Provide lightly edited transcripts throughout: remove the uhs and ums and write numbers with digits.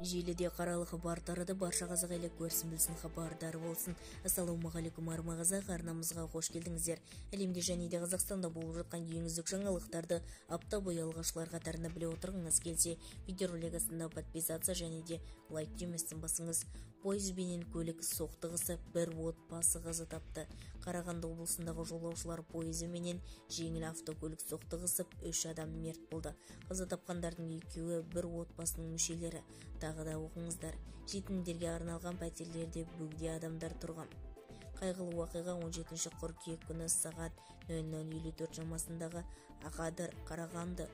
Желіде қаралы хабар тарады, барша қазақ елі көрсін, білсін, хабардар болсын. Ассалаумағалейкум, арма қазақ, арнамызға қош келдіңіздер. Әлемде және де Қазақстанда болып жатқан ең үздік жаңалықтарды апта бойы алғашқылар қатарында біле отырғыңыз келсе, видеоролик астында подписаться және де лайк түймесін басыңыз. Пойыз бенен көлік соқтығысып, бір отбасы қаза тапты. Қарағанды облысындағы жолаушылар пойызы менен жеңіл автокөлік соқтығысып, 3 адам мерт болды. Қаза тапқандардың екеуі бір отбасының мүшелері. Тағы да оқыңыздар. Жетімдерге арналған пәтерлерде бөгде адамдар тұрған. Қайғылы оқиға 17 қыркүйек күні сағат 00:54 шамасындағы Ақадыр Қарағанды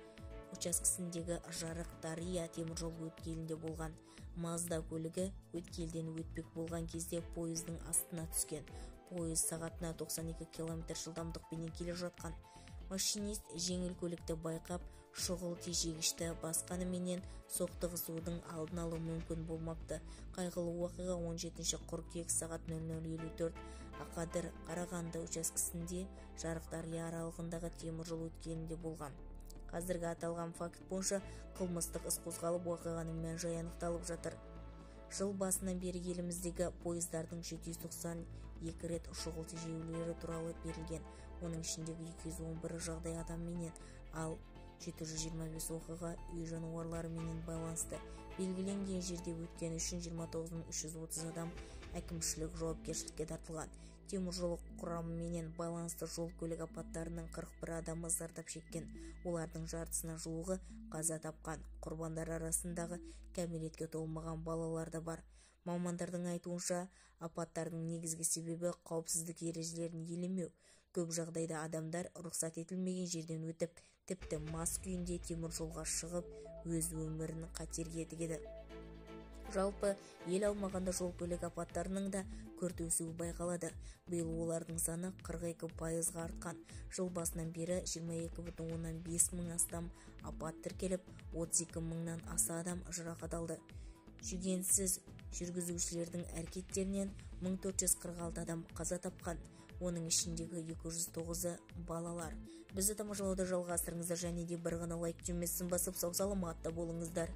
учаскесіндегі Жарық-Дария теміржол өткелінде болған. Мазда көлігі өткелден өтпек болған кезде пойыздың астына түскен. Пойыз сағатына 92 км жылдамдықпен келе жатқан. Машинист жеңіл көлікті байқап, шұғыл тежегішті басқаныменен соқтығысудың алдын алу мүмкін болмапты. Қайғылы оқиға 17 қыркүйек сағат 00:54 Ақадыр Қарағанды учаскесінде Жарық-Дария аралығындағы теміржол өткелінде болған. Қазіргі аталған факт бойынша қылмыстық іс қозғалып, оқиғаның мән-жайы анықталып жатыр. Жыл басынан бері еліміздегі пойыздардың 792 рет шұғыл тежеулері туралы берілген. Оның ішіндегі 211 жағдай адамменен, ал 725 оқиға үй жануарларымен байланысты. Белгіленген жерде өткен үшін 29330 адам әкімшілік жауапкершілікке тартылған. Теміржол құрамыменен байланысты жол көлік апаттарының 41 адамы зардап шеккен. Олардың жартысына жуығы қаза тапқан. Құрбандар арасындағы кәмелетке толмаған балалар да бар. Мамандардың айтуынша, апаттардың негізгі себебі қауіпсіздік ережелерін елемеу. Көп жағдайда адамдар рұқсат етілмеген жерден өтіп, тіпті мас күйінде теміржолға шығып, өз өмірін қатерге тігеді. Жалпы, ел аумағында жол көлік апаттарының да күрт өсуі байқалады. Биыл олардың саны 42%-ға артқан. Жыл басынан бері 22,5 мың астам апат тіркеліп, 32 мыңнан аса адам жарақат алды. Жүгенсіз жүргізушілердің әрекеттерінен 1446 адам қаза тапқан. Оның ішіндегі 209-ы балалар. Бізді тамашалауды жалғастырыңыздар және де бір ғана лайк түймесін басып, сау саламатта болыңыздар.